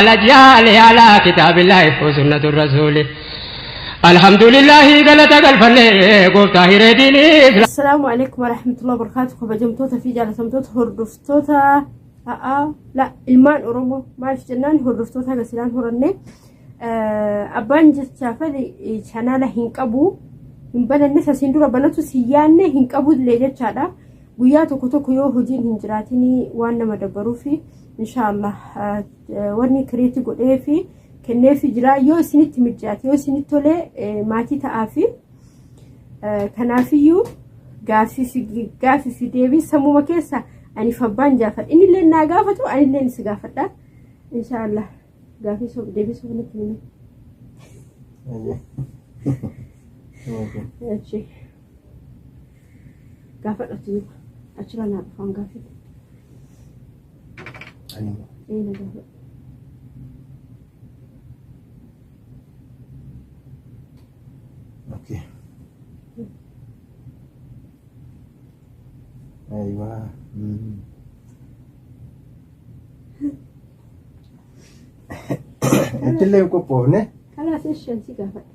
الأجيال على كتاب الله وسنة الرسول الحمد لله قلت قلفني قفت هيريديني. Assalaamu alaikum warahmatullahi wabarakatuh. Kabajamtoota fi jaalatamtoota hordoftoota a'aa la ilmaan Oromoo, maaliif jennaan hordoftoota haga silaan horanne. Abbaan jechaa fedhi chaanaala hin qabu, hin bananne, sasiin dura banatu si yaanne hin qabu illee jechaadha. Guyyaa tokko tokko yoo hojiin hin jiraatin waan nama dabbaruufi, inshaallah wanni create godhee fi kenneefi jira. Yoo isinitti mijaate, yoo isinitti tole, maatii ta'aa fi. Kanaafiyyuu gaaffii fi deebii sammuma keessa ani abbaan Jaafar inni illee naa gaafatu, ani illee si gaafadha, inshaallah. Gaaffii soof deebii soof natti himi. Achi gaafadhatu jiru, achirra naa dhufaan gaaffii. Ee, na gaafadhu. Okay. Aywa. Ittillee hin qophoofne. Kalaas, isheen si gaafadha.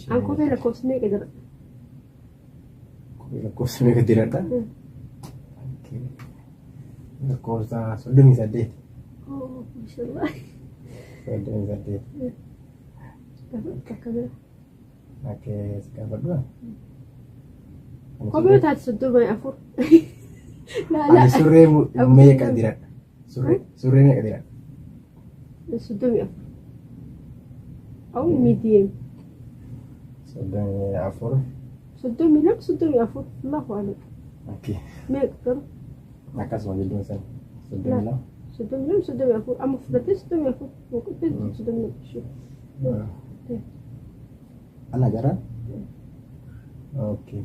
An kophee lakkoofsa meeqa jira? Kophee lakkoofsa meeqa diradha? Lakkoofsa 38. Oh, mashallah. 38. Gaafadhu takka bira. Okay, si gaafadhu. Kophee taate 34. Ani surree meeqa diradha? Surree meeqa diradha? 34. Aw, medium. 34. 32, 34. Allahu a'lam. Okay. Meeqa garuu? Akkasuma jidduun sana. 32. 32, 34. Amma fudhattee 34. Boqottee 32. Ana gara? Okay.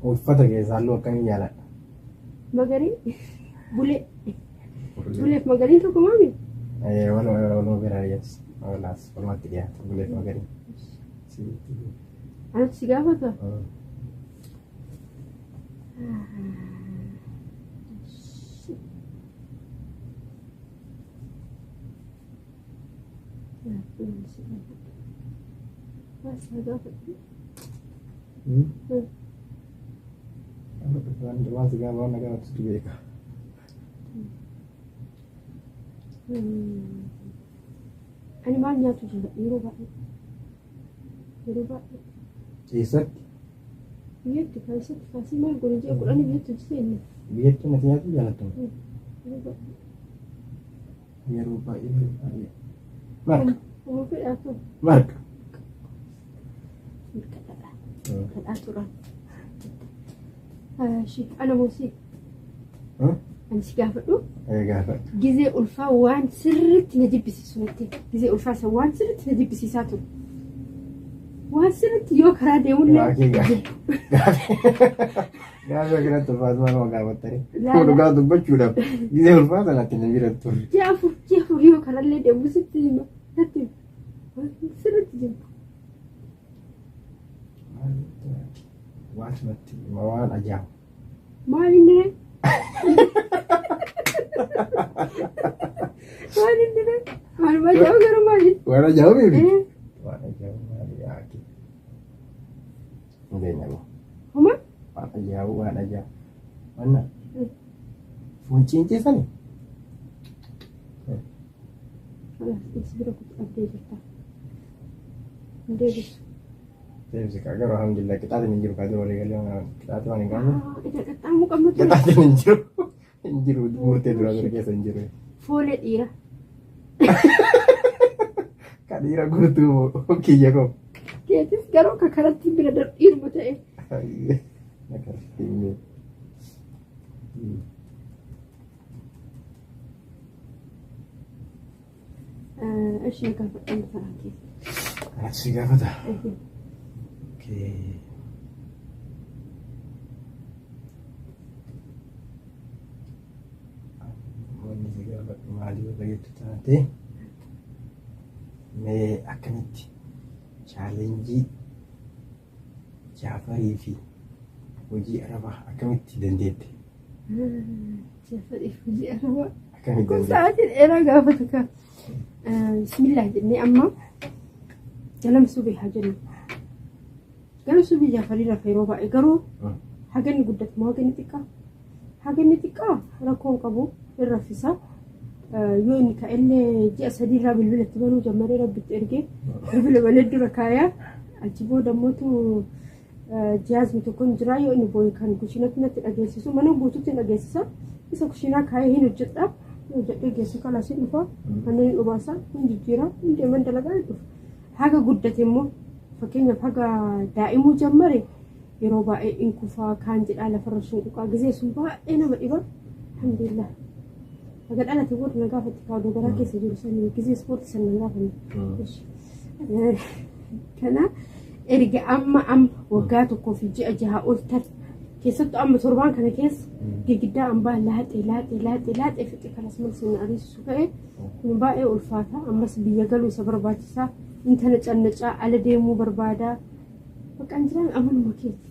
Uffata keessaa halluu akkamii jaaladha? Magarii. Bulee. Buleef magariin tokko maami? Waluma bira yes. Walaas walumatti dhiyaata. Buleef magarii. Anatu si gaafata? Maal si gaafadhu? Waan si gaafa waan na gaafatutu beeka. Ani maal nyaatu jaalladha yeroo baay'ee? Yeroo baay'ee. Eessatti? Biyyatti kaasatti kaasii maal godhe ji'a 10 biyyatti hojjetee inni. Biyyatti nati nyaatu jaallattu? Yeroo baay'ee. Yeroo baay'ee, yeroo baay'ee. Marqa. Uma fedhaa ta'u. Marqa. Marqa dhadhaa. Dhadhaa turan. Ana moosii. Ani si gaafadhu. Gaafadhu. Gizee ulfaa waan sirriitti na jibbisiisu natti. Gizee ulfaa san waan sirriitti na jibbisiisaa ture. Waan sirriitti yoo karaa deemullee. Gaafii gaafii. Gaafii akkanatti ulfaatu maal waan gaafattanii? Laala. Dhugaa dubbachuudhaaf gizee ulfaa sanatti na bira turre. Ji'a 4, ji'a 4 yoo karallee deemu sitti hima. Natti hima. Waan sirriitti jibbu. Waan natti hima waan ajaa'iba. Maal inni ree? Maal inni ree? Maaluma ajaa'iba garuu maali? Waan ajaa'iba beeku. Eh. Waan ajaa'iba maali yaaki? Hin beekna. Homa? Waan ajaa'iba, waan ajaa'iba. Wanna foon ciinceessani? Si bira kutu dhabdee jirta. Hin deebisu. Deebisi kaa garuu alhamdulillah qixaatiin hin jiru kaa dura walii galee qixaatii waan hin qabne. Ija qaxxaamuu qabnu ture. Qixaatiin hin jiru. Hin jiru, murtee dura dura keessa hin jiru. Foolee dhiira. Ka dhiira guutuu kiyya koo. Keetis garuu akka karatti bira dhiiruma ta'e. Akkasitti hin beeku. Ishee gaafadhan karaa kee. Anatu si gaafata. Okay. Wanni si gaafadhu maali yoo jettu taate, mee akkamitti challenge Jaafarii fi hojii Arabaa akkamitti dandeette? Jaafariif hojii Arabaa. Akkamitti Kun dandeenya? sa'aatii dheeraa gaafata kaa. Bismillah jennee amma ganama subii haa jennu. Ganama subii Jaafarii rafa yeroo baay'ee garuu haga inni guddatu moo haga inni xiqqaa? Haga inni xiqqaa rakkoo hin qabu hin raffisa. Yoo inni ka'ellee ji'a sadii irraa bilbila itti banuu jammaree rabbitti ergee bilbila banee dura kaayaa achi booda immoo jihaazmi tokko hin jira yoo inni boo'e kan kushiinatti natti dhageessisu mana guututti hin dhageessisa isa kushiinaa kaayee hin hojjedha hojjedhee geessu kalaas hin dhufa manneen hin dhubaasa hin jijjiira hin deeman dalagaa hin dhufa haga guddate immoo fakkeenyaaf haga daa'imuu jammare yeroo baay'ee in kufaa kaan jedhaa lafarra sunquqaa gizee sun baay'ee nama dhiba alhamdulillah haga dhalate booda na gaafatti kaaduu garaa keessa jiru sanii gizee ispoortii san na gaafanne. Kana erga amma amma waggaa tokkoo fi ji'a jaha ol tare keessattuu amma torbaan kana keessa girgiddaa ambaa laaxee laaxee laaxee laaxee fixe kanas mal sinna ariisisu ka'e kun baay'ee ulfaata ammas biyya galuu isa barbaachisaa intala cannacaa ala deemuu barbaada bakka an jiraan amaluma keeti.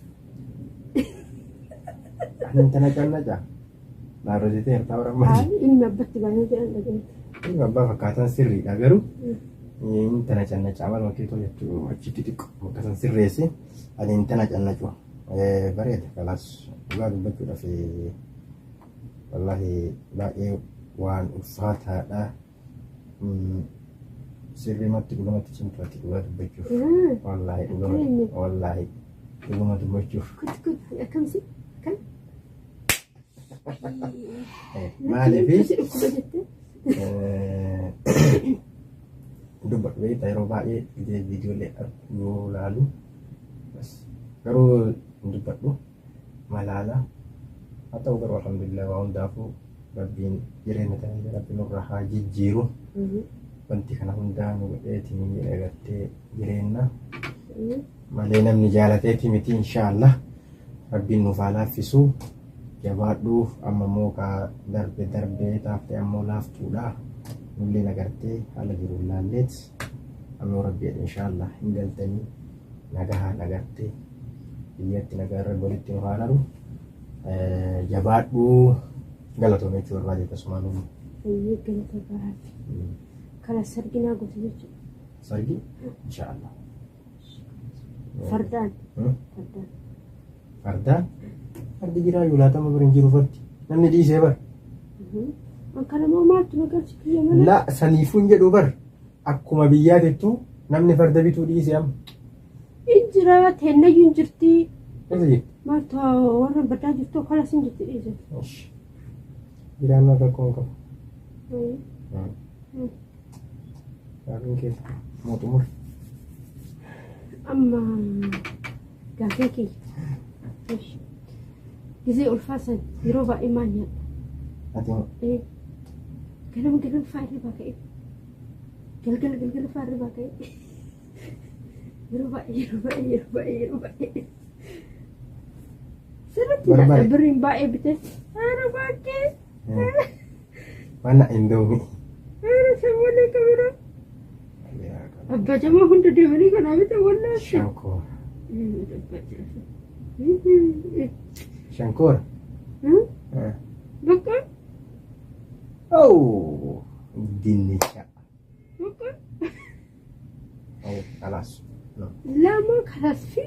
Ani intala cannacaa. Naarrositee hirtaa barammaa. Ilmi abbatti baay'ee jedhan dhageenye. Ilmi abbaa fakkaatan sirriidha garuu intala cannacaa amaluma keetoo jechuu achitti xiqqoo bakka san sirreessi ani intala cannacu bareeda kalaas dhugaa dubbachuudhaaf wallaahi baay'ee waan ulfaataadha. Sirriimatti dhugumatti cimtu ati dhugaa dubbachuuf. Wallaahi dhugumatti wallaahi dhuguma dubbachuuf. Kutti kutti akkamsi akkam. Maaliif Si dhukkuba jettee? Dubbadhu beektaa yeroo baay'ee viidiyoolee yoo laalu garuu hin dubbadhu malaala haa ta'u garuu alhamdulillah waa hundaafuu rabbiin jireenya tana rabbi nurra haa jijjiiru wanti kana hundaa nu godheetiin jedhe agartee jireenya malee namni jaalateeti miti inshaallah rabbiin nuuf haa laaffisu jabaadhuuf amma immoo kaa darbe darbee taaftee ammoo laaftuudha nullee agartee haala jiru laalleet ammoo rabbi jedhe inshaallah hin galtanii nagahaan agartee biyyatti nagaa irra walitti nu haa laru jabaadhuu galatoome jechuu barbaade akkasumaan. Fayyee galata baraati. Kana sarginaa gosa jechuudha. Sargi inshaallah. Fardaan. Fardaan. Fardaan fardi jiraa yoo laatama bira hin jiru fardi namni dhiisee bar. Kan immoo maaltu na galchi kiyya mana? La saniifuu hin jedhu bar akkuma biyyaatittuu namni farda bituu dhiisee amma. In jira teennayyuu hin jirti. Eessa jirti? Maaltu warra baddaa jirtu kalas hin jirti dhiise. Jiraan rakkoo hin qabu. Gaafiin keessa mootummaa. Amma gaafii kiyya. Gizee ulfaasan yeroo baay'ee maal nyaadha? Ati Ganama ganama fa'aa irraa ka'e. Galgala galgala fa'aa irraa ka'e. Yeroo baay'ee yeroo baay'ee yeroo baay'ee yeroo baay'ee. Sirriitti nyaadha birriin baay'ee bitee. Haara baay'ee. Mana indoomii. Haara sammuulee qabira. Abbaa jamaa hunda deemanii kanaa bitan wallaahi. Shankoora. Shankoora. Bakka. Oh, dinnicha. Bakka. Oh, kalaas. Lama kalaas fi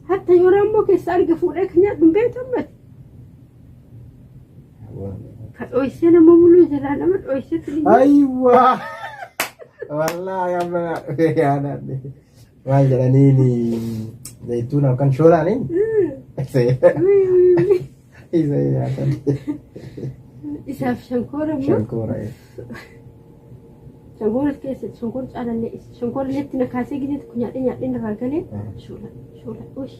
hatta yeroo ammoo keessa arga fuudhee kan nyaadhu hin beektu. Ka dhoysee nama muluu jalaa nama dhoysetti. Aywa! Wallaahi amma yaadadhe. Maal jedhaniini zayituuna yookaan shoolaaniin? Isa yaadadhe. Isaaf shankoora immoo. Shankoora. Shankoora keessa shankoora caalallee shankoora illee na kaasee gisee tokko nyaadhee nyaadhee irraa galee shoola shoola ush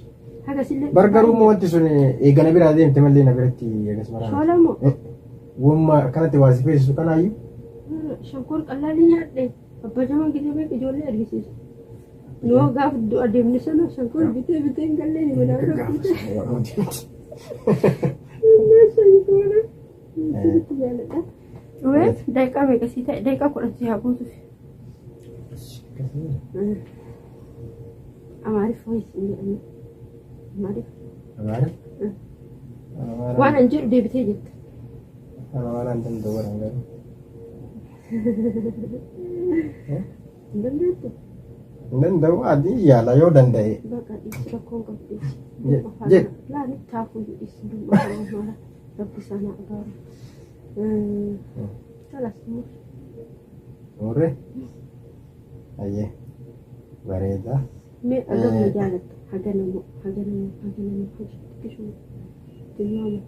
hagasillee. Bar garuu immoo wanti sun eegana biraa deemte malee na biratti eegas maraa. Shoola moo? Wamma akkanatti waa si feesisu kanaayyuu. Shankoora qallaalii nyaadhee abbaa jamaan gisee beeku ijoollee argisiisa. Noo gaafa du'a deemne sana shankoora bitee bitee hin gallee ni mana bira bitee. Shankoora sirriitti jaalladha. Dhumee daqiiqaa meeqa sii ta'e daqiiqaa 10 si haa guutuuf. Amaariff wayis hin jedhamu. Amaariff. Amaariff? Waan an jedhu deebitee jetta. Amaaraan danda'u baran garuu. Hin dandeettu? Hin danda'u adii yaala yoo danda'e. Baqa dhiisi rakkoon qabu dhiisi. Jedh. Laani taafuu dhiisi duuba mara rabbi isaan haa abaaru. Kalas mur. Murre? Ayyee. Bareeda. Mee hagam na jaalatta? Hagana moo hagana moo hagana moo hagana xiqqishuma. Tilmaama.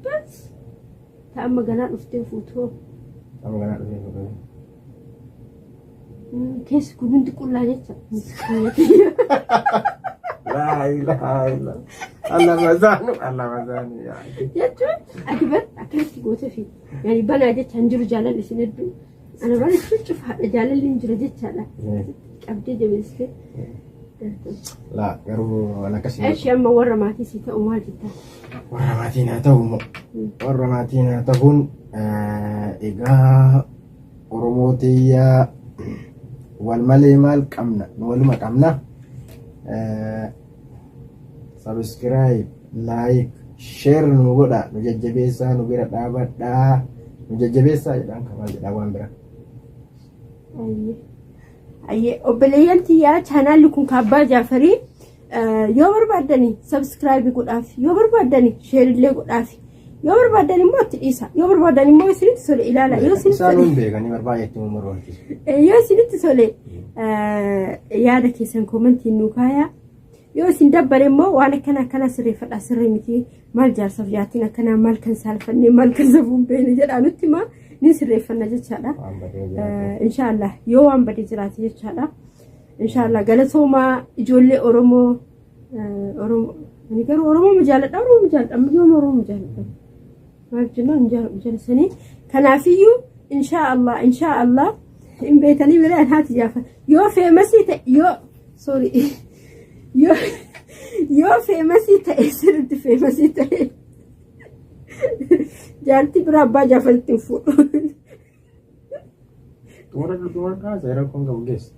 Bas. Ta amma ganaa dhuftee fuutoo. Amma ganaa dhufee fuutoo. Keessi kun hundi qullaa jecha. Laa ilaaha illa. Allah mazaanu Allah mazaanu yaa. Jechuun ati bar akkanatti gootee fi yaani banaa jecha hin jiru jaalalli isin hedduu. Ana bara jechuun cufaadha jaalalli hin jira jechaadha. Qabdee jabeessitee. Laa garuu waan akkasii. Eshi amma warra maatii sii ta'u maal jettaa? Warra maatii naa ta'u immoo. Warra maatii naa ta'uun egaa Oromoo tiyyaa wal malee maal qabna nu waluma qabna. Subscribe, like, share nu godha nu jajjabeessaa nu bira dhaabadhaa nu jajjabeessaa jedhaan kamaa jedhaa waan bira. Ayyee. Ayyee obboleeyyan tiyyaa chaanaalli kun kaabbaa Jaafarii yoo barbaaddani subscribe godhaaf yoo barbaaddani share illee godhaaf yoo barbaadan immoo itti dhiisa yoo barbaadan immoo isinitti tole ilaala yoo isinitti Isaan tole hin beekanii barbaade itti hin barbaachisu. Yoo isinitti tole yaada keessan koomentiin nuu kaayaa yoo isin dabbare immoo waan akkana akkana sirreeffadha sirrii miti maal jaarsaaf jaartiin akkanaa maal kan saalfannee maal kan safuun beekne jedhaa nutti himaa ni sirreeffanna jechaadha. Waan badee jiraate. Inshaallah yoo waan badee jiraate jechaadha. Inshaallah galatoomaa ijoollee Oromoo Oromoo ani garuu Oromoo jaalladha Oromoo jaalladha amma yooma Oromoo jaalladha. Maal jennaan hin jaalladhu jallisanii kanaafiyyuu inshaallah inshaallah hin beekanii bira haati jaafa yoo feemasii ta'e yoo sorry yoo yoo feemasii ta'e sirriitti feemasii ta'e jaartii bira abbaa jaafaritti hin fuudhu. Xumura xumura kaasa rakkoon qabu geessi.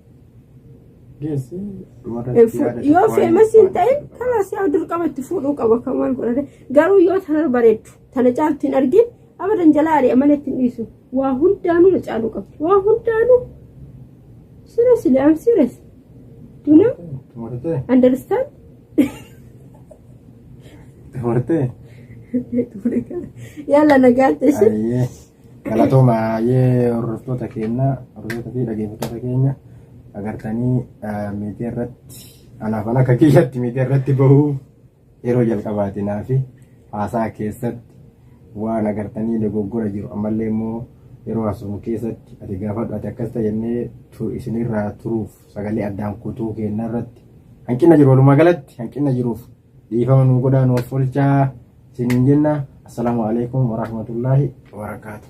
Geessi xumura yaada Yoo tokko feemasii hin waan- ta'in kalaas yaa dirqama itti fuudhuu qaba kan maal godhate garuu yoo tana bareeddu tana caaltu hin argin abadan jalaa ari'a malee ittiin dhiisu waa hundaanuu na caaluu qabdi waa hundaanuu seriously I'm serious do you know Xumurtee? understand Xumurtee? Yalla nagaatti isin. Ayyee. Galatooma ayyee hordoftoota keenya hordoftoota fi dhaggeeffattoota keenya agartanii miidiyaa irratti anaaf an akka kiyyatti miidiyaa irratti bahuu yeroo jalqabaati naafi haasaa keessatti waan agartanii dogoggora jiru ammallee immoo yeroo haasofnu keessatti ati gaafadhu ati akkas ta'e jennee isinirraa turuuf sagalee addaan kutuu keenya irratti hanqina jiru walumaa galatti hanqina jiruuf dhiifama nuu godhaa nuuf olchaa isiniin jenna assalaamu alaikum warahmatullaahi wabarakaatu.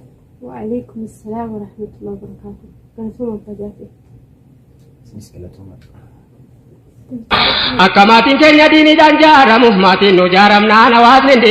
Waalaikum assalam warahmatullahi wabarakatuh. Galatooma abbaa jaafee. Isinis galatooma. Akka maatiin keenya diiniidhaan jaaramu maatiin nu jaaramnaan hawaasni.